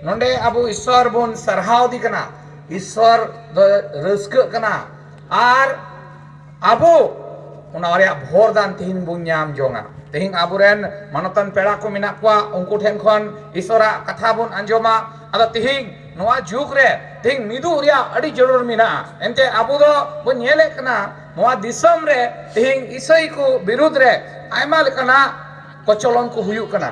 नोंडे अब ईश्वर बन सरहाव दी कना ईश्वर रस्क कना are अब ओना रे भोरदान तिहिन बन नाम जोंगा तेहिन आबुरेन मानतन पेड़ा को मेना कोआ उनको ठेन खन ईश्वरा कथा बन आंजोमा अद तेहिन नोआ जुग रे तेहिन मिदु रिया अडी जरूर मेना एनते आबु दो बन नेले कना नोआ दिसम रे तेहिन ईसाई को विरुद्ध रे आयमा लेकना कोचलन को हुयुक कना।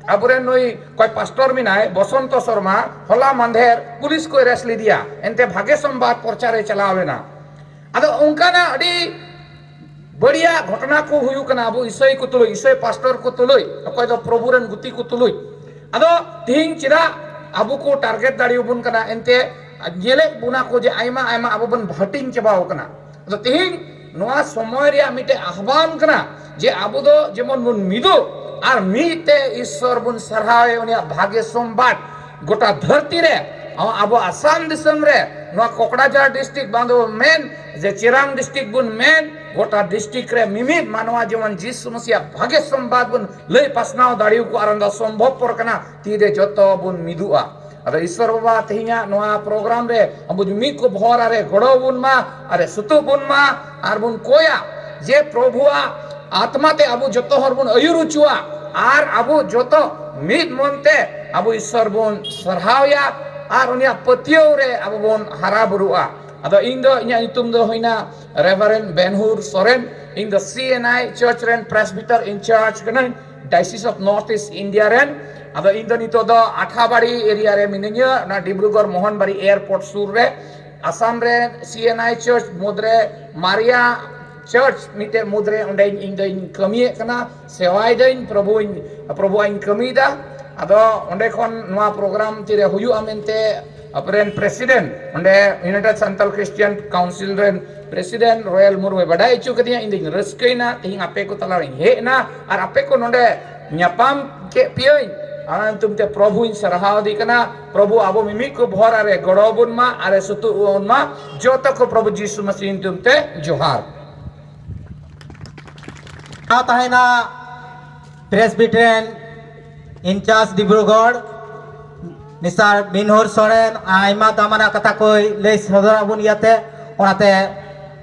आबुरेन नुई कोई पास्टर मिनाय बसंत शर्मा हला मांधेर पुलिस को अरेस्ट लिदिया एनते भागे संवाद प्रचारे चलावेना आदो उनकाना अडी बढ़िया घटना को हुयु कना आबु ईसाई को तुलुई ईसाई पास्टर को तुलुई अकोय दो प्रभुरेन गुती को तुलुई आदो तिहिन चिरा आबु को टारगेट दाड़ियुबुन कना एनते नेले बुना को जे आयमा आयमा आबु बन हटिंग चबाव कना आदो तिहिन नोआ समय रिया मिटे आह्वान कना जे आबु दो जेमन बुन मिदो are मीते ईश्वर बुन सरहावे उनिया भाग्य सोमवार गोटा धरती रे अब आसाम दिसम रे नोआ कोकराझार डिस्ट्रिक्ट बांदो मेन जे चिरांग डिस्ट्रिक्ट बुन मेन गोटा डिस्ट्रिक्ट रे मिमिद मानवा जेमन जीसु मसीह भाग्य संवाद बुन लय पासनाव दाड़ियु को आरंदा संभव पर कना तीरे जतो बुन मिदुआ अरे ईश्वर बाबा तेहिnya नोआ प्रोग्राम रे अब मिद को भोरा रे गड़ो बुन मा अरे सुतु बुन मा are बुन कोया जे प्रभुआ आत्मा ते अब जतो हर बुन अयुरुचुआ are अब जतो मिद मनते अब ईश्वर बुन सरहावया are उनिया पतियव रे अब बुन हारा बुरुआ अदो इन दो इnya nyutum दो होइना रेवरेंड बेनहुर सोरेन इन दो सीएनआई चर्च रेन प्रेसबिटर इन चार्ज कनन diocese of north east India रेन अदो इन दो नितो दो आठाबाड़ी एरिया रे मिनnya ना डिब्रुगढ़ मोहनबाड़ी एयरपोर्ट सुर रे आसाम रे सीएनआई चर्च मुद्रे मारिया चर्च मिटे मुद्रे ओंडे इन दो इन कमिए कना सेवाय दइन प्रभु इन प्रभु इन कमीदा अदो ओंडे खन नोआ प्रोग्राम तिरे हुयुआ मेनते अपरेन प्रेसिडेंट ओंडे यूनाइटेड संताल क्रिश्चियन काउंसिल रेन प्रेसिडेंट रॉयल मुर्मू बडाय चु कदिया इन दिन रस्कैना तिहिन आपे को तला रिन हेना are आपे को नोंडे न्यापाम के पियइन अनंतुम ते प्रभु इन सरहाव दी कना प्रभु आबो मिमी को भोर अरे गड़ोबुन मा अरे सुतु उन मा जोतो को प्रभु यीशु मसीह तुम ते जोहार ताहेना प्रेसबिटेरियन इंचार्ज डिब्रुगढ़ निसार बिनहुर सोरेन आयमा दामाना कथा कोई लय सदराबुन याते ओनाते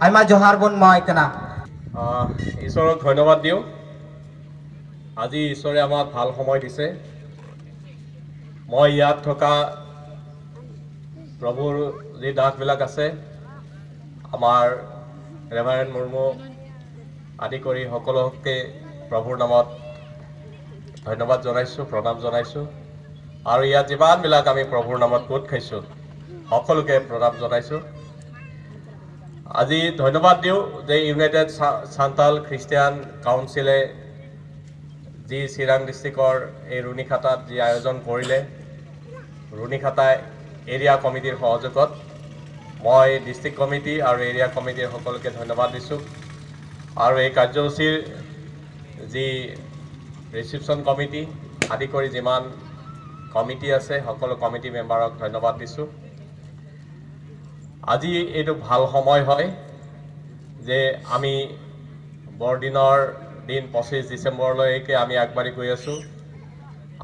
आयमा जोहार बुन माय कना। ঈশ্বৰক ধন্যবাদ দিওঁ আজি ঈশ্বৰে আমাক ভাল সময় দিছে। মই ইয়াত থকা প্ৰভুৰ যি দাসবিলাক আছে আমাৰ ৰেভাৰেণ্ড মুৰ্মু আদি কৰি সকলোকে প্ৰভুৰ নামত ধন্যবাদ জনাইছোঁ, প্ৰণাম জনাইছোঁ। আৰু ইয়াত যিমানবিলাক আমি প্ৰভুৰ নামত গোট খাইছোঁ সকলোকে প্ৰণাম জনাইছোঁ। আজি ধন্যবাদ দিওঁ যে ইউনাইটেড চান্তাল খ্ৰীষ্টিয়ান কাউন্সিলে যি চিৰাং ডিষ্ট্ৰিক্টৰ এই ৰুণীখাতাত যি আয়োজন কৰিলে, ৰুণীখাতা এৰিয়া কমিটিৰ সহযোগত মই ডিষ্ট্ৰিক্ট কমিটি আৰু এৰিয়া কমিটিৰ সকলোকে ধন্যবাদ দিছোঁ। আৰু এই কাৰ্যসূচীৰ যি ৰিচিপশ্যন কমিটি আদি কৰি যিমান কমিটি আছে সকলো কমিটি মেম্বাৰক ধন্যবাদ দিছোঁ। আজি এইটো ভাল সময় হয় যে আমি বৰদিনৰ দিন 25 ডিচেম্বৰলৈকে আমি আগবাঢ়ি গৈ আছোঁ।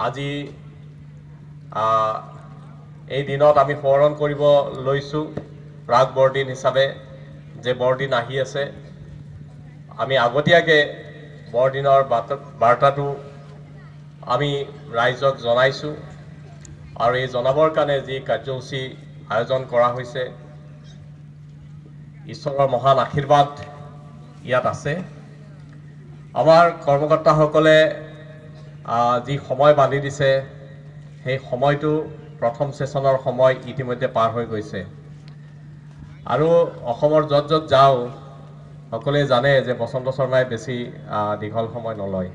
আজি এই দিনত আমি সোঁৱৰণ কৰিব লৈছোঁ প্ৰাক বৰদিন হিচাপে যে বৰদিন আহি আছে। আমি আগতীয়াকৈ বৰদিনৰ বাৰ্তাটো আমি ৰাইজক জনাইছোঁ আৰু এই জনাবৰ কাৰণে যি কাৰ্যসূচী আয়োজন কৰা হৈছে ঈশ্বৰৰ মহান আশীৰ্বাদ ইয়াত আছে। আমাৰ কৰ্মকৰ্তাসকলে যি সময় বান্ধি দিছে সেই সময়টো প্ৰথম ছেছনৰ সময় ইতিমধ্যে পাৰ হৈ গৈছে। আৰু অসমৰ য'ত য'ত যাওঁ সকলোৱে জানে যে বসন্ত শৰ্মাই বেছি দীঘল সময় নলয়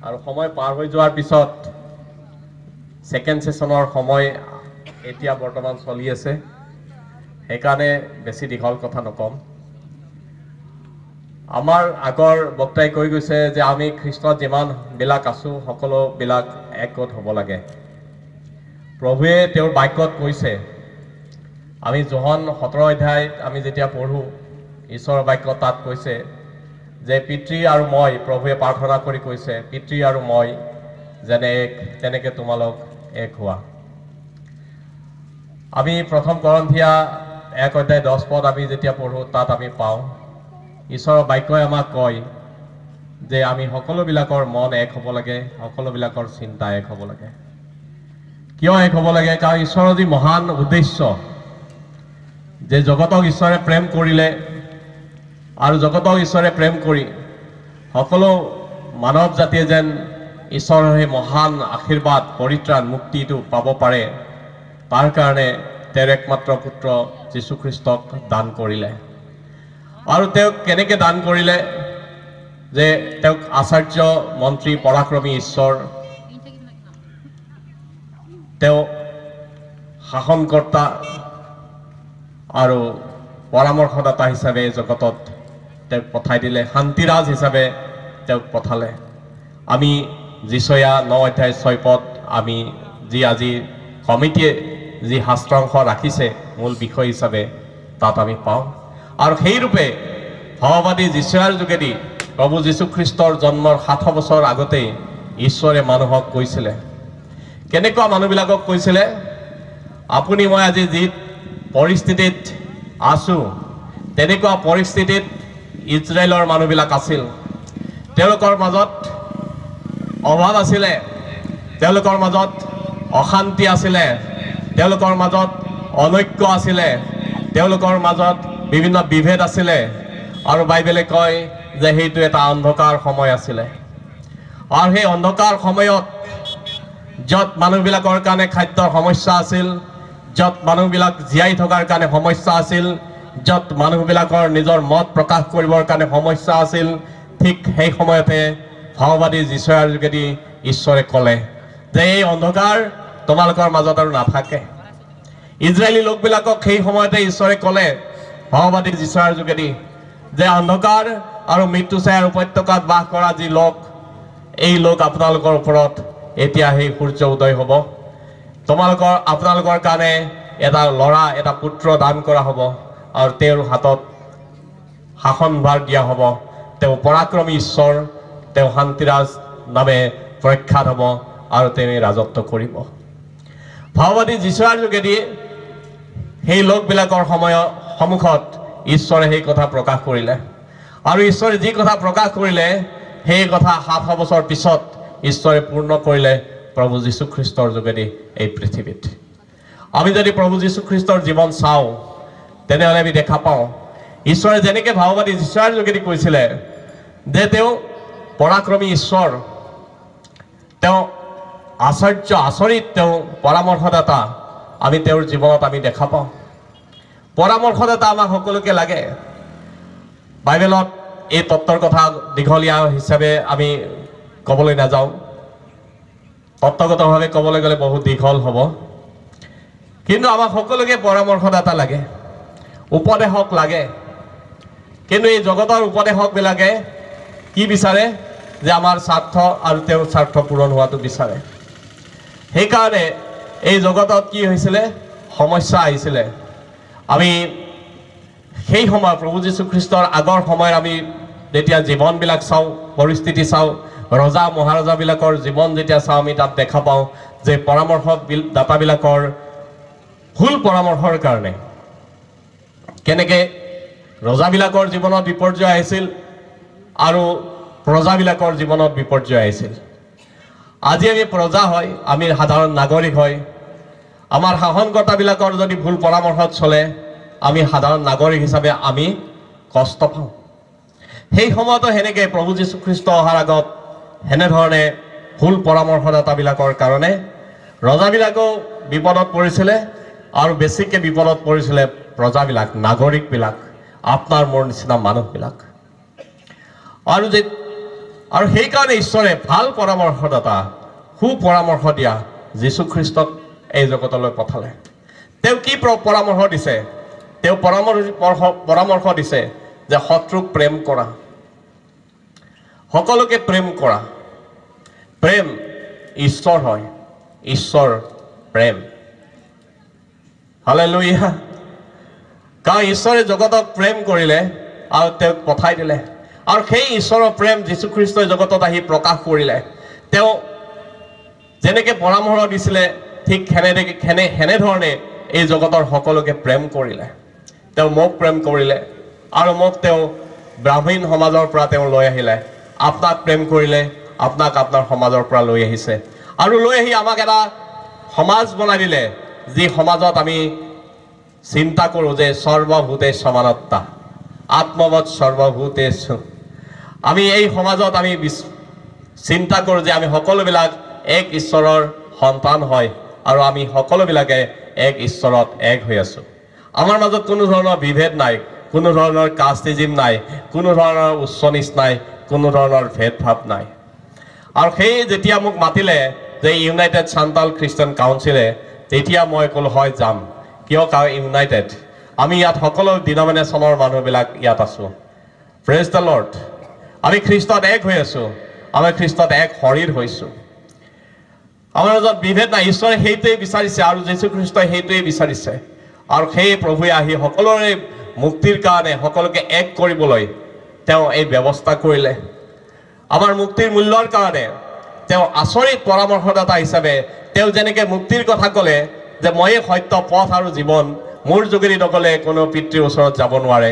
আৰু সময় পাৰ হৈ যোৱাৰ পিছত ছেকেণ্ড ছেছনৰ সময় এতিয়া বৰ্তমান চলি আছে, সেইকাৰণে বেছি দীঘল কথা নকম। আমাৰ আগৰ বক্তাই কৈ গৈছে যে আমি খ্ৰীষ্টত যিমানবিলাক আছোঁ সকলোবিলাক একগোট হ'ব লাগে। প্ৰভুৱে তেওঁৰ বাক্যত কৈছে, আমি যোহন 17 অধ্যায়ত আমি যেতিয়া পঢ়োঁ ঈশ্বৰৰ বাক্য তাত কৈছে যে পিতৃ আৰু মই, প্ৰভুৱে প্ৰাৰ্থনা কৰি কৈছে, পিতৃ আৰু মই যেনে এক, তেনেকৈ তোমালোক এক হোৱা। আমি প্ৰথম কৰন্থীয়া 1 অধ্যায় 10 পদ আমি যেতিয়া পঢ়োঁ, তাত আমি পাওঁ ঈশ্বৰৰ বাক্যই আমাক কয় যে আমি সকলোবিলাকৰ মন এক হ'ব লাগে, সকলোবিলাকৰ চিন্তা এক হ'ব লাগে। কিয় এক হ'ব লাগে? কাৰণ ঈশ্বৰৰ যি মহান উদ্দেশ্য যে জগতক ঈশ্বৰে প্ৰেম কৰিলে আৰু জগতক ঈশ্বৰে প্ৰেম কৰি সকলো মানৱ জাতিয়ে যেন ঈশ্বৰৰ সেই মহান আশীৰ্বাদ, পৰিত্ৰাণ, মুক্তিটো পাব পাৰে, তাৰ কাৰণে তেওঁৰ একমাত্ৰ পুত্ৰ যীশুখ্ৰীষ্টক দান কৰিলে। আৰু তেওঁক কেনেকৈ দান কৰিলে? যে তেওঁক আচাৰ্য, মন্ত্ৰী, পৰাক্ৰমী ঈশ্বৰ, তেওঁ শাসনকৰ্তা আৰু পৰামৰ্শদাতা হিচাপে জগতত তেওঁক পঠাই দিলে, শান্তিৰাজ হিচাপে তেওঁক পঠালে। আমি যিচয়া 9 অধ্যায় 6 পদ আমি যি আজি কমিটিয়ে যি শাস্ত্ৰাংশ ৰাখিছে মূল বিষয় হিচাপে তাত আমি পাওঁ। আৰু সেইৰূপে ভাৱবাদী যিচয়াৰ যোগেদি প্ৰভু যীশুখ্ৰীষ্টৰ জন্মৰ 700 বছৰ আগতেই ঈশ্বৰে মানুহক কৈছিলে। কেনেকুৱা মানুহবিলাকক কৈছিলে? আপুনি মই আজি যি পৰিস্থিতিত আছোঁ, তেনেকুৱা পৰিস্থিতিত ইজৰাইলৰ মানুহবিলাক আছিল। তেওঁলোকৰ মাজত অভাৱ আছিলে, তেওঁলোকৰ মাজত অশান্তি আছিলে, তেওঁলোকৰ মাজত অনৈক্য আছিলে, তেওঁলোকৰ মাজত বিভিন্ন বিভেদ আছিলে। আৰু বাইবেলে কয় যে সেইটো এটা অন্ধকাৰ সময় আছিলে। আৰু সেই অন্ধকাৰ সময়ত য'ত মানুহবিলাকৰ কাৰণে খাদ্যৰ সমস্যা আছিল, য'ত মানুহবিলাক জীয়াই থকাৰ কাৰণে সমস্যা আছিল, য'ত মানুহবিলাকৰ নিজৰ মত প্ৰকাশ কৰিবৰ কাৰণে সমস্যা আছিল, ঠিক সেই সময়তে ভাওবাদী যিচয়াৰ যোগেদি ঈশ্বৰে ক'লে যে এই অন্ধকাৰ তোমালোকৰ মাজত আৰু নাথাকে। ইজৰাইলী লোকবিলাকক সেই সময়তে ঈশ্বৰে ক'লে ভাওবাদী যিচয়াৰ যোগেদি যে অন্ধকাৰ আৰু মৃত্যুছায়াৰ উপত্যকাত বাস কৰা যি লোক, এই লোক আপোনালোকৰ ওপৰত এতিয়া সেই সূৰ্য উদয় হ'ব। আপোনালোকৰ কাৰণে এটা ল'ৰা, এটা পুত্ৰ দান কৰা হ'ব আৰু তেওঁৰ হাতত শাসনভাৰ দিয়া হ'ব। তেওঁ পৰাক্ৰমী ঈশ্বৰ, তেওঁ শান্তিৰাজ নামে প্ৰখ্যাত হ'ব আৰু তেওঁ ৰাজত্ব কৰিব। ভাওবাদী যিচয়াৰ যোগেদি সেই লোকবিলাকৰ সময়ৰ সন্মুখত ঈশ্বৰে সেই কথা প্ৰকাশ কৰিলে। আৰু ঈশ্বৰে যি কথা প্ৰকাশ কৰিলে সেই কথা 700 বছৰ পিছত ঈশ্বৰে পূৰ্ণ কৰিলে প্ৰভু যীশুখ্ৰীষ্টৰ যোগেদি এই পৃথিৱীত। আমি যদি প্ৰভু যীশুখ্ৰীষ্টৰ জীৱন চাওঁ, তেনেহ'লে আমি দেখা পাওঁ ঈশ্বৰে যেনেকৈ ভাওবাদী যিচয়াৰ যোগেদি কৈছিলে যে তেওঁ পৰাক্ৰমী ঈশ্বৰ, তেওঁ আশ্চৰ্য আচৰিত, তেওঁ পৰামৰ্শদাতা, আমি তেওঁৰ জীৱনত আমি দেখা পাওঁ। পৰামৰ্শদাতা আমাক সকলোকে লাগে। বাইবেলত এই তত্ত্বৰ কথা দীঘলীয়া হিচাপে আমি ক'বলৈ নাযাওঁ, তত্ত্বগতভাৱে ক'বলৈ গ'লে বহুত দীঘল হ'ব। কিন্তু আমাক সকলোকে পৰামৰ্শদাতা লাগে, উপদেশক লাগে। কিন্তু এই জগতৰ উপদেশকবিলাকে কি বিচাৰে? যে আমাৰ স্বাৰ্থ আৰু তেওঁৰ স্বাৰ্থ পূৰণ হোৱাটো বিচাৰে। সেইকাৰণে এই জগতত কি হৈছিলে? সমস্যা আহিছিলে। আমি সেই সময় প্ৰভু যীশুখ্ৰীষ্টৰ আগৰ সময়ত আমি যেতিয়া জীৱনবিলাক চাওঁ, পৰিস্থিতি চাওঁ, ৰজা মহাৰজাবিলাকৰ জীৱন যেতিয়া চাওঁ, আমি তাত দেখা পাওঁ যে পৰামৰ্শ দাতাবিলাকৰ ভুল পৰামৰ্শৰ কাৰণে কেনেকৈ ৰজাবিলাকৰ জীৱনত বিপৰ্যয় আহিছিল আৰু প্ৰজাবিলাকৰ জীৱনত বিপৰ্যয় আহিছিল। আজি আমি প্ৰজা হয়, আমি সাধাৰণ নাগৰিক হয়, আমাৰ শাসনকৰ্তাবিলাকৰ যদি ভুল পৰামৰ্শত চলে, আমি সাধাৰণ নাগৰিক হিচাপে আমি কষ্ট পাওঁ। সেই সময়তো সেনেকৈ প্ৰভু যীশুখ্ৰীষ্ট অহাৰ আগত সেনেধৰণে ভুল পৰামৰ্শদাতাবিলাকৰ কাৰণে ৰজাবিলাকেও বিপদত পৰিছিলে আৰু বেছিকৈ বিপদত পৰিছিলে প্ৰজাবিলাক, নাগৰিকবিলাক, আপোনাৰ মোৰ নিচিনা মানুহবিলাক। আৰু সেইকাৰণে ঈশ্বৰে ভাল পৰামৰ্শদাতা, সুপৰামৰ্শ দিয়া যীশুখ্ৰীষ্টক এই জগতলৈ পঠালে। তেওঁ কি পৰামৰ্শ দিছে? তেওঁ পৰামৰ্শ দিছে যে শত্ৰুক প্ৰেম কৰা, সকলোকে প্ৰেম কৰা। প্ৰেম ঈশ্বৰ হয়, ঈশ্বৰ প্ৰেম। হালেলুয়া। কাৰণ ঈশ্বৰে জগতক প্ৰেম কৰিলে, আৰু তেওঁক পঠাই দিলে। আৰু সেই ঈশ্বৰৰ প্ৰেম যীশুখ্ৰীষ্টই জগতত আহি প্ৰকাশ কৰিলে। তেওঁ যেনেকৈ পৰামৰ্শ দিছিলে ঠিক সেনেধৰণে এই জগতৰ সকলোকে প্ৰেম কৰিলে। তেওঁ মোক প্ৰেম কৰিলে আৰু মোক তেওঁ ব্ৰাহ্মীণ সমাজৰ পৰা তেওঁ লৈ আহিলে। আপোনাক প্ৰেম কৰিলে, আপোনাক আপোনাৰ সমাজৰ পৰা লৈ আহিছে আৰু লৈ আহি আমাক এটা সমাজ বনাই দিলে, যি সমাজত আমি চিন্তা কৰোঁ যে সৰ্বভূতে সমানতা, আত্মবৎ সৰ্বভূতেষু। আমি এই সমাজত আমি চিন্তা কৰোঁ যে আমি সকলোবিলাক এক ঈশ্বৰৰ সন্তান হয় আৰু আমি সকলোবিলাকে এক ঈশ্বৰত এক হৈ আছোঁ। আমাৰ মাজত কোনো ধৰণৰ বিভেদ নাই, কোনো ধৰণৰ কাষ্টিজিম নাই, কোনো ধৰণৰ উচ্চ নীচ নাই, কোনো ধৰণৰ ভেদভাৱ নাই। আৰু সেই যেতিয়া মোক মাতিলে যে ইউনাইটেড চান্তাল খ্ৰীষ্টান কাউন্সিলে, তেতিয়া মই ক'লো হয় যাম। কিয়? কাৰণ ইউনাইটেড আমি ইয়াত সকলো ডিনমিনেশ্যনৰ মানুহবিলাক ইয়াত আছোঁ। Praise the Lord. আমি খ্ৰীষ্টত এক হৈ আছোঁ, আমি খ্ৰীষ্টত এক শৰীৰ হৈছোঁ। আমাৰ মাজত বিভেদ নাই। ঈশ্বৰে সেইটোৱেই বিচাৰিছে আৰু যীশুখ্ৰীষ্টই সেইটোৱেই বিচাৰিছে। আৰু সেই প্ৰভুৱে আহি সকলোৰে মুক্তিৰ কাৰণে সকলোকে এক কৰিবলৈ তেওঁ এই ব্যৱস্থা কৰিলে। আমাৰ মুক্তিৰ মূল্যৰ কাৰণে তেওঁ আচৰিত পৰামৰ্শদাতা হিচাপে তেওঁ যেনেকৈ মুক্তিৰ কথা ক'লে যে ময়ে সত্য পথ আৰু জীৱন, মোৰ যোগেদি নগ'লে কোনো পিতৃৰ ওচৰত যাব নোৱাৰে,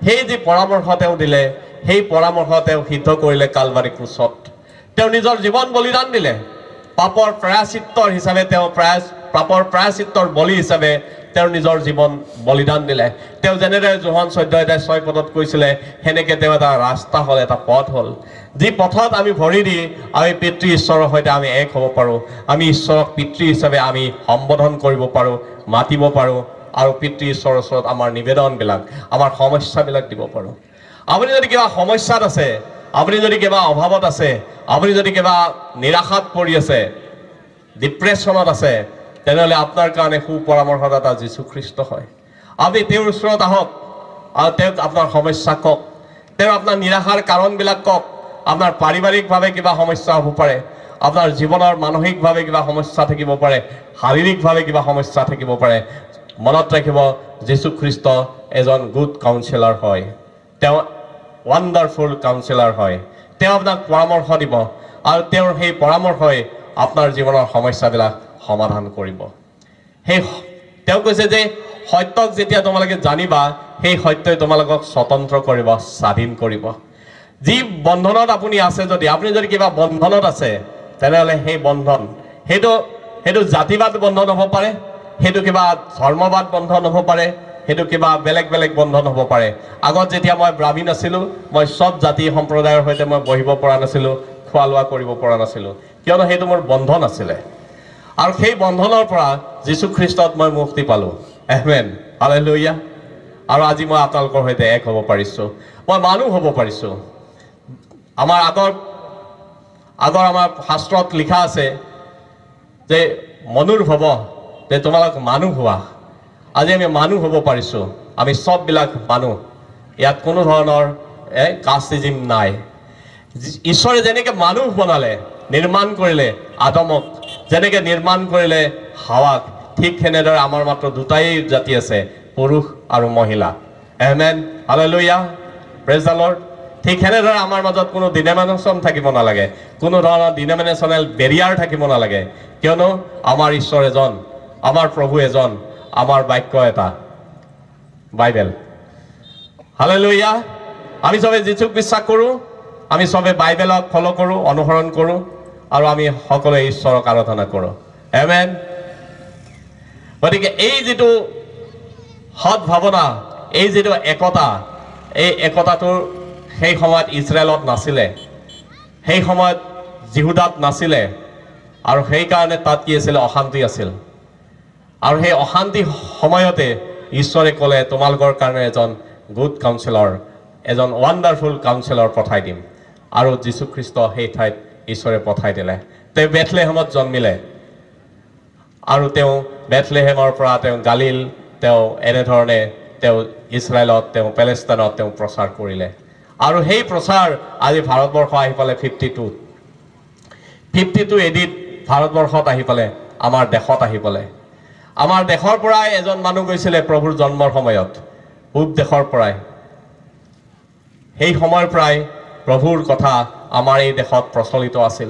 সেই যি পৰামৰ্শ তেওঁ দিলে, সেই পৰামৰ্শ তেওঁ সিদ্ধ কৰিলে কালভাৰী ক্ৰুচত। তেওঁ নিজৰ জীৱন বলিদান দিলে। পাপৰ প্ৰায়শ্চিত্তৰ হিচাপে তেওঁ পাপৰ প্ৰায়শ্চিত্তৰ বলি হিচাপে তেওঁ নিজৰ জীৱন বলিদান দিলে। তেওঁ যেনেদৰে যোহন 14:6 পদত কৈছিলে, সেনেকৈ তেওঁ এটা ৰাস্তা হ'ল, এটা পথ হ'ল, যি পথত আমি ভৰি দি আমি পিতৃ ঈশ্বৰৰ সৈতে আমি এক হ'ব পাৰোঁ। আমি ঈশ্বৰক পিতৃ হিচাপে আমি সম্বোধন কৰিব পাৰোঁ, মাতিব পাৰোঁ আৰু পিতৃ ঈশ্বৰৰ ওচৰত আমাৰ নিবেদনবিলাক, আমাৰ সমস্যাবিলাক দিব পাৰোঁ। আপুনি যদি কিবা সমস্যাত আছে, আপুনি যদি কিবা অভাৱত আছে, আপুনি যদি কিবা নিৰাশাত পৰি আছে, ডিপ্ৰেশ্যনত আছে, তেনেহ'লে আপোনাৰ কাৰণে সুপৰামৰ্শদাতা যীশুখ্ৰীষ্ট হয়। আপুনি তেওঁৰ ওচৰত আহক আৰু তেওঁক আপোনাৰ সমস্যা কওক, তেওঁ আপোনাৰ নিৰাশাৰ কাৰণবিলাক কওক। আপোনাৰ পাৰিবাৰিকভাৱে কিবা সমস্যা হ'ব পাৰে, আপোনাৰ জীৱনৰ মানসিকভাৱে কিবা সমস্যা থাকিব পাৰে, শাৰীৰিকভাৱে কিবা সমস্যা থাকিব পাৰে। মনত ৰাখিব, যীশুখ্ৰীষ্ট এজন গুড কাউন্সিলাৰ হয়, তেওঁ ৱাণ্ডাৰফুল কাউন্সিলাৰ হয়। তেওঁ আপোনাক পৰামৰ্শ দিব আৰু তেওঁৰ সেই পৰামৰ্শই আপোনাৰ জীৱনৰ সমস্যাবিলাক সমাধান কৰিব। সেই তেওঁ কৈছে যে সত্যক যেতিয়া তোমালোকে জানিবা, সেই সত্যই তোমালোকক স্বতন্ত্ৰ কৰিব, স্বাধীন কৰিব। যি বন্ধনত আপুনি আছে, যদি আপুনি যদি কিবা বন্ধনত আছে, তেনেহ'লে সেই বন্ধন সেইটো জাতিবাদ বন্ধন হ'ব পাৰে, সেইটো কিবা ধৰ্মবাদ বন্ধন হ'ব পাৰে, সেইটো কিবা বেলেগ বেলেগ বন্ধন হ'ব পাৰে। আগত যেতিয়া মই ব্ৰাহ্মীণ আছিলোঁ, মই চব জাতি সম্প্ৰদায়ৰ সৈতে মই বহিব পৰা নাছিলোঁ, খোৱা লোৱা কৰিব পৰা নাছিলোঁ, কিয়নো সেইটো মোৰ বন্ধন আছিলে। আৰু সেই বন্ধনৰ পৰা যীশুখ্ৰীষ্টত মই মুক্তি পালোঁ। আমেন, হালেলুয়া। আৰু আজি মই আপোনালোকৰ সৈতে এক হ'ব পাৰিছোঁ, মই মানুহ হ'ব পাৰিছোঁ। আমাৰ আগৰ আমাৰ শাস্ত্ৰত লিখা আছে যে মনুৰ্ভৱ, যে তোমালোক মানুহ হোৱা। আজি আমি মানুহ হ'ব পাৰিছোঁ, আমি চববিলাক মানুহ, ইয়াত কোনো ধৰণৰ কাষ্টিজিম নাই। ঈশ্বৰে যেনেকৈ মানুহ বনালে, নিৰ্মাণ কৰিলে আদমক, যেনেকৈ নিৰ্মাণ কৰিলে হাৱাক, ঠিক সেনেদৰে আমাৰ মাত্ৰ দুটাই জাতি আছে, পুৰুষ আৰু মহিলা। আমেন, হালেলুয়া, প্ৰেজ the lord. ঠিক সেনেদৰে আমাৰ মাজত কোনো ডিনমিনেশ্যন থাকিব নালাগে, কোনো ধৰণৰ ডিনমিনেশ্যনেল বেৰিয়াৰ থাকিব নালাগে, কিয়নো আমাৰ ঈশ্বৰ এজন, আমাৰ প্ৰভু এজন, আমাৰ বাক্য এটা, বাইবেল। হালেলুয়া। আমি চবে যীশুক বিশ্বাস কৰোঁ, আমি চবে বাইবেলক ফ'ল' কৰোঁ, অনুসৰণ কৰোঁ আৰু আমি সকলোৱে ঈশ্বৰক আৰাধনা কৰোঁ। আমেন। গতিকে এই যিটো সদ্ভাৱনা, এই যিটো একতা, এই একতাটোৰ সেই সময়ত ইজৰাইলত নাছিলে, সেই সময়ত জিহুদাত নাছিলে, আৰু সেইকাৰণে তাত কি আছিলে? অশান্তি আছিল। আৰু সেই অশান্তি সময়তে ঈশ্বৰে ক'লে, তোমালোকৰ কাৰণে এজন গুড কাউন্সিলৰ, এজন ৱাণ্ডাৰফুল কাউন্সিলৰ পঠাই দিম। আৰু যীশুখ্ৰীষ্ট সেই ঠাইত ঈশ্বৰে পঠাই দিলে। তেওঁ বেথলেহেমত জন্মিলে আৰু তেওঁ বেথলেহেমৰ পৰা তেওঁ গালিল, তেওঁ এনেধৰণে তেওঁ ইজৰাইলত, তেওঁ পেলেষ্টাইনত তেওঁ প্ৰচাৰ কৰিলে। আৰু সেই প্ৰচাৰ আজি ভাৰতবৰ্ষ আহি পালে 52 এডিত ভাৰতবৰ্ষত আহি পালে, আমাৰ দেশত আহি পালে। আমাৰ দেশৰ পৰাই এজন মানুহ গৈছিলে প্ৰভুৰ জন্মৰ সময়ত, পূব দেশৰ পৰাই। সেই সময়ৰ পৰাই প্ৰভুৰ কথা আমাৰ এই দেশত প্ৰচলিত আছিল।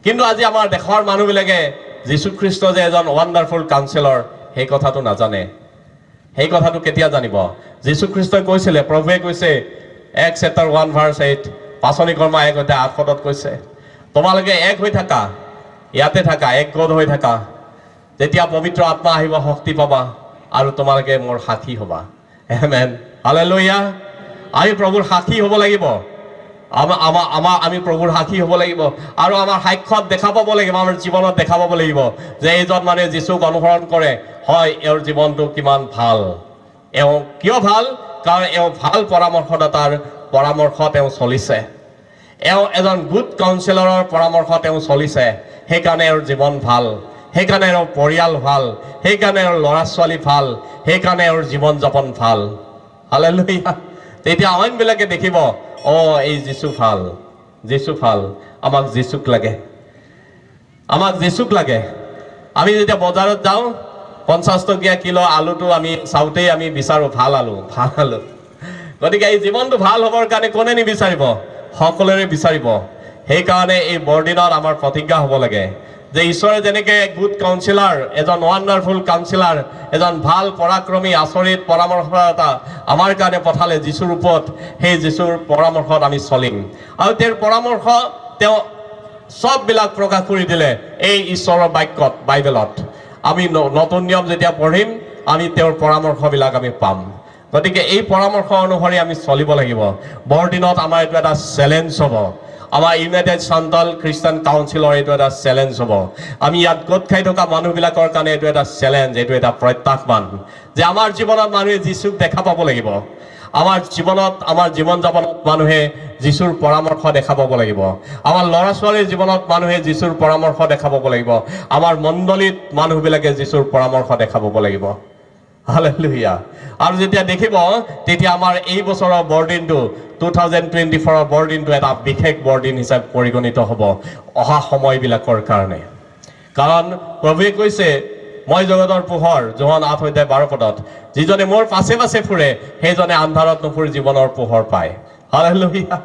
কিন্তু আজি আমাৰ দেশৰ মানুহবিলাকে যীশুখ্ৰীষ্ট যে এজন ৱাণ্ডাৰফুল কাউন্সিলৰ সেই কথাটো নাজানে। সেই কথাটো কেতিয়া জানিব? যীশুখ্ৰীষ্টই কৈছিলে, প্ৰভুৱে কৈছে 1 চেপ্টাৰ 1 ভাৰ্চ 8, পাঁচনি কৰ্ম 1 অধ্যায় 8 পদত কৈছে, তোমালোকে এক হৈ থাকা, ইয়াতে থাকা, এক গোট হৈ থাকা, যেতিয়া পবিত্ৰ আত্মা আহিব শক্তি পাবা আৰু তোমালোকে মোৰ সাক্ষী হ'বা। আমেন, হালেলুয়া। আমি প্ৰভুৰ সাক্ষী হ'ব লাগিব। আমি প্ৰভুৰ সাক্ষী হ'ব লাগিব আৰু আমাৰ সাক্ষ্যত দেখা পাব লাগিব, আমাৰ জীৱনত দেখা পাব লাগিব যে এইজন মানে যীশুক অনুসৰণ কৰে, হয় এওঁৰ জীৱনটো কিমান ভাল। এওঁ কিয় ভাল? কাৰণ এওঁ ভাল পৰামৰ্শদাতাৰ পৰামৰ্শ তেওঁ চলিছে, এওঁ এজন গুড কাউন্সিলৰৰ পৰামৰ্শ তেওঁ চলিছে, সেইকাৰণে এওঁৰ জীৱন ভাল, সেইকাৰণে এওঁৰ পৰিয়াল ভাল, সেইকাৰণে এওঁৰ ল'ৰা ছোৱালী ভাল, সেইকাৰণে এওঁৰ জীৱন যাপন ভাল। হালেলুয়া। তেতিয়া অইনবিলাকে দেখিব, অ' এই যীশু ভাল, যীশু ভাল, আমাক যীশুক লাগে, আমাক যীশুক লাগে। আমি যেতিয়া বজাৰত যাওঁ, 50 টকীয়া কিলো আলুটো আমি চাওঁতেই আমি বিচাৰোঁ ভাল আলু, ভাল আলু। গতিকে এই জীৱনটো ভাল হ'বৰ কাৰণে কোনে নিবিচাৰিব? সকলোৰে বিচাৰিব। সেইকাৰণে এই বৰদিনত আমাৰ প্ৰতিজ্ঞা হ'ব লাগে যে ঈশ্বৰে যেনেকৈ গুড কাউন্সিলাৰ, এজন ৱাণ্ডাৰফুল কাউন্সিলাৰ, এজন ভাল পৰাক্ৰমী আচৰিত পৰামৰ্শদাতা আমাৰ কাৰণে পঠালে যীশুৰ ৰূপত, সেই যীশুৰ পৰামৰ্শত আমি চলিম। আৰু তেওঁৰ পৰামৰ্শ তেওঁ চববিলাক প্ৰকাশ কৰি দিলে এই ঈশ্বৰৰ বাক্যত, বাইবেলত। আমি নতুন নিয়ম যেতিয়া পঢ়িম, আমি তেওঁৰ পৰামৰ্শবিলাক আমি পাম। গতিকে এই পৰামৰ্শ অনুসৰি আমি চলিব লাগিব। বৰদিনত আমাৰ এইটো এটা চেলেঞ্জ হ'ব। আমাৰ ইউনাইটেড চান্তাল খ্ৰীষ্টান কাউন্সিলৰ এইটো এটা চেলেঞ্জ হ'ব। আমি ইয়াত গোট খাই থকা মানুহবিলাকৰ কাৰণে এইটো এটা চেলেঞ্জ, এইটো এটা প্ৰত্যাহ্বান যে আমাৰ জীৱনত মানুহে যীশুক দেখা পাব লাগিব। আমাৰ জীৱনত, আমাৰ জীৱন যাপনত মানুহে যীশুৰ পৰামৰ্শ দেখা পাব লাগিব। আমাৰ ল'ৰা ছোৱালীৰ জীৱনত মানুহে যীশুৰ পৰামৰ্শ দেখা পাব লাগিব। আমাৰ মণ্ডলীত মানুহবিলাকে যীশুৰ পৰামৰ্শ দেখা পাব লাগিব। হালেলুয়া। আৰু যেতিয়া দেখিব, তেতিয়া আমাৰ এই বছৰৰ বৰদিনটো 2024 বৰদিনটো এটা বিশেষ বৰদিন হিচাপে পৰিগণিত হ'ব অহা সময়বিলাকৰ কাৰণে। কাৰণ প্ৰভুৱে কৈছে, মই জগতৰ পোহৰ, যোহন 8 অধ্যায় 12 পদত, যিজনে মোৰ পাছে পাছে ফুৰে সেইজনে আন্ধাৰত নুফুৰি জীৱনৰ পোহৰ পায়। হালেলুয়া।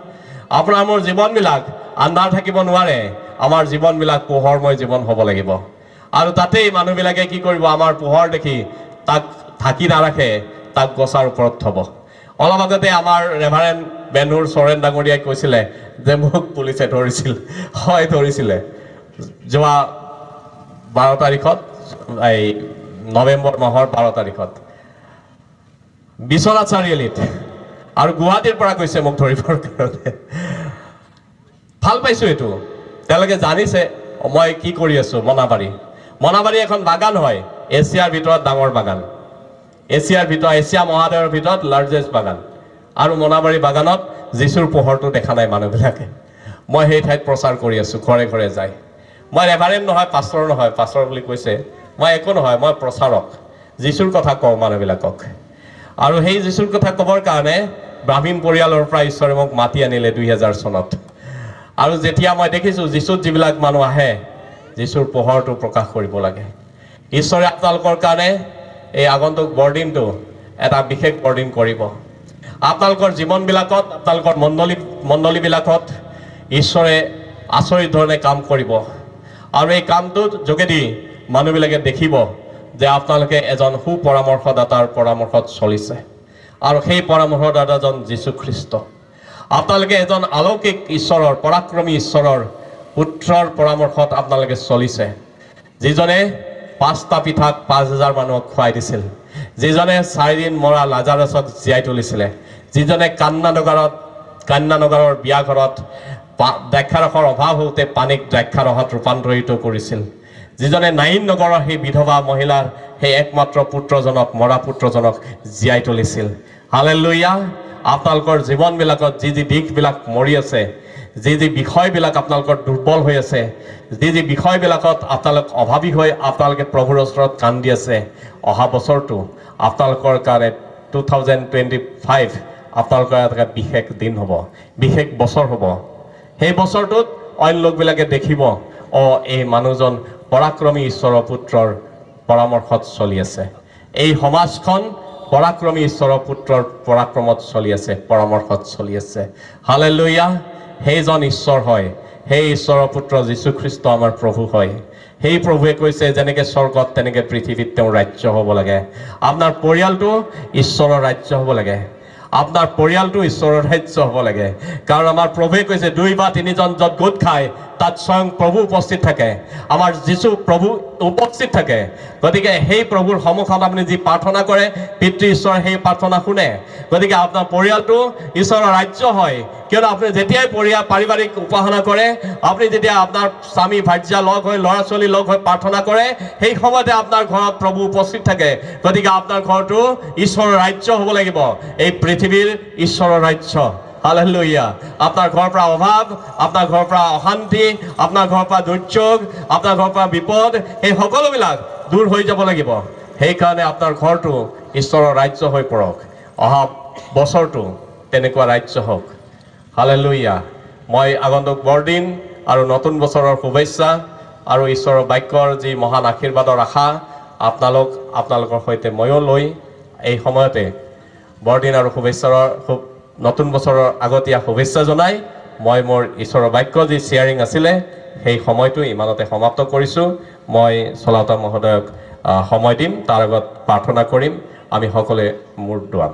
আপোনাৰ মোৰ জীৱনবিলাক আন্ধাৰ থাকিব নোৱাৰে, আমাৰ জীৱনবিলাক পোহৰময় জীৱন হ'ব লাগিব। আৰু তাতেই মানুহবিলাকে কি কৰিব, আমাৰ পোহৰ দেখি তাক ঢাকি নাৰাখে, তাক গছাৰ ওপৰত থ'ব। অলপ আগতে আমাৰ ৰেভাৰেণ্ড বেনুৰ চৰেণ ডাঙৰীয়াই কৈছিলে যে মোক পুলিচে ধৰিছিল। হয়, ধৰিছিলে যোৱা 12 তাৰিখত, এই নৱেম্বৰ মাহৰ 12 তাৰিখত বিশ্বনাথ চাৰিআলিত, আৰু গুৱাহাটীৰ পৰা গৈছে মোক ধৰিবৰ কাৰণে। ভাল পাইছোঁ এইটো, তেওঁলোকে জানিছে মই কি কৰি আছোঁ। মনাবাৰী, মনাবাৰী এখন বাগান হয়, এছিয়াৰ ভিতৰত ডাঙৰ বাগান, এছিয়াৰ ভিতৰত, এছিয়া মহাদেশৰ ভিতৰত লাৰ্জেষ্ট বাগান। আৰু মনাবাৰী বাগানত যীশুৰ পোহৰটো দেখা নাই মানুহবিলাকে। মই সেই ঠাইত প্ৰচাৰ কৰি আছোঁ, ঘৰে ঘৰে যায়। মই ৰেভাৰেণ্ড নহয়, পাষ্টৰ নহয়, পাষ্টৰ বুলি কৈছে, মই একো নহয়, মই প্ৰচাৰক, যীশুৰ কথা কওঁ মানুহবিলাকক। আৰু সেই যীশুৰ কথা ক'বৰ কাৰণে ব্ৰাহ্মীণ পৰিয়ালৰ পৰা ঈশ্বৰে মোক মাতি আনিলে 2000 চনত। আৰু যেতিয়া মই দেখিছোঁ যীশুত যিবিলাক মানুহ আহে, যীশুৰ পোহৰটো প্ৰকাশ কৰিব লাগে। ঈশ্বৰে আপোনালোকৰ কাৰণে এই আগন্তুক বৰদিনটো এটা বিশেষ বৰদিন কৰিব। আপোনালোকৰ জীৱনবিলাকত, আপোনালোকৰ মণ্ডলীবিলাকত ঈশ্বৰে আচৰিত ধৰণে কাম কৰিব। আৰু এই কামটোৰ যোগেদি মানুহবিলাকে দেখিব যে আপোনালোকে এজন সুপৰামৰ্শদাতাৰ পৰামৰ্শত চলিছে, আৰু সেই পৰামৰ্শদাতাজন যীশুখ্ৰীষ্ট। আপোনালোকে এজন অলৌকিক ঈশ্বৰৰ, পৰাক্ৰমী ঈশ্বৰৰ পুত্ৰৰ পৰামৰ্শত আপোনালোকে চলিছে, যিজনে 5টা পিঠাক 5000 মানুহক খুৱাই দিছিল, যিজনে 4 দিন মৰা লাজাৰছক জীয়াই তুলিছিলে, যিজনে কান্নানগৰৰ বিয়া ঘৰত দ্ৰাক্ষাৰসৰ অভাৱ হওঁতে পানীক দ্ৰাক্ষাৰসত ৰূপান্তৰিত কৰিছিল, যিজনে নাইন নগৰৰ সেই বিধৱা মহিলাৰ সেই একমাত্ৰ পুত্ৰজনক, মৰা পুত্ৰজনক জীয়াই তুলিছিল। হালেলুয়া। আপোনালোকৰ জীৱনবিলাকত যি যি দিশবিলাক মৰি আছে, যি যি বিষয়বিলাক আপোনালোকৰ দুৰ্বল হৈ আছে, যি যি বিষয়বিলাকত আপোনালোক অভাৱী হৈ আপোনালোকে প্ৰভুৰ ওচৰত কান্দি আছে, অহা বছৰটো আপোনালোকৰ কাৰণে 2025 আপোনালোকৰ এটা বিশেষ দিন হ'ব, বিশেষ বছৰ হ'ব। সেই বছৰটোত অইন লোকবিলাকে দেখিব, অ' এই মানুহজন পৰাক্ৰমী ঈশ্বৰৰ পুত্ৰৰ পৰামৰ্শত চলি আছে, এই সমাজখন পৰাক্ৰমী ঈশ্বৰৰ পুত্ৰৰ পৰাক্ৰমত চলি আছে, পৰামৰ্শত চলি আছে। হালেলুয়া। সেইজন ঈশ্বৰ হয়, সেই ঈশ্বৰৰ পুত্ৰ যীশুখ্ৰীষ্ট আমাৰ প্ৰভু হয়। সেই প্ৰভুৱে কৈছে যেনেকৈ স্বৰ্গত তেনেকৈ পৃথিৱীত তেওঁৰ ৰাজ্য হ'ব লাগে। আপোনাৰ পৰিয়ালটো ঈশ্বৰৰ ৰাজ্য হ'ব লাগে, আপোনাৰ পৰিয়ালটো ঈশ্বৰৰ ৰাজ্য হ'ব লাগে। কাৰণ আমাৰ প্ৰভুৱে কৈছে 2 বা 3জন য'ত গোট খায় তাত স্বয়ং প্ৰভু উপস্থিত থাকে, আমাৰ যীশু প্ৰভু উপস্থিত থাকে। গতিকে সেই প্ৰভুৰ সন্মুখত আপুনি যি প্ৰাৰ্থনা কৰে, পিতৃ ঈশ্বৰে সেই প্ৰাৰ্থনা শুনে। গতিকে আপোনাৰ পৰিয়ালটো ঈশ্বৰৰ ৰাজ্য হয়। কিয়নো আপুনি যেতিয়াই পাৰিবাৰিক উপাসনা কৰে, আপুনি যেতিয়া আপোনাৰ স্বামী ভাৰ্যা লগ হৈ, ল'ৰা ছোৱালী লগ হৈ প্ৰাৰ্থনা কৰে, সেই সময়তে আপোনাৰ ঘৰত প্ৰভু উপস্থিত থাকে। গতিকে আপোনাৰ ঘৰটো ঈশ্বৰৰ ৰাজ্য হ'ব লাগিব, এই পৃথিৱীৰ ঈশ্বৰৰ ৰাজ্য। হালেলুয়া। আপোনাৰ ঘৰৰ পৰা অভাৱ, আপোনাৰ ঘৰৰ পৰা অশান্তি, আপোনাৰ ঘৰৰ পৰা দুৰ্যোগ, আপোনাৰ ঘৰৰ পৰা বিপদ, এই সকলোবিলাক দূৰ হৈ যাব লাগিব। সেইকাৰণে আপোনাৰ ঘৰটো ঈশ্বৰৰ ৰাজ্য হৈ পৰক। অহা বছৰটো তেনেকুৱা ৰাজ্য হওক। হালেলুয়া। মই আগন্তুক বৰদিন আৰু নতুন বছৰৰ শুভেচ্ছা আৰু ঈশ্বৰৰ বাক্যৰ যি মহান আশীৰ্বাদৰ আশা আপোনালোকৰ সৈতে ময়ো লৈ এই সময়তে বৰদিন আৰু শুভেচ্ছাৰ নতুন বছৰৰ আগতীয়া শুভেচ্ছা জনাই মই মোৰ ঈশ্বৰৰ বাক্য যি শ্বেয়াৰিং আছিলে সেই সময়টো ইমানতে সমাপ্ত কৰিছোঁ। মই চলাওতা মহোদয়ক সময় দিম, তাৰ আগত প্ৰাৰ্থনা কৰিম। আমি সকলোৱে মূৰ দোৱাম।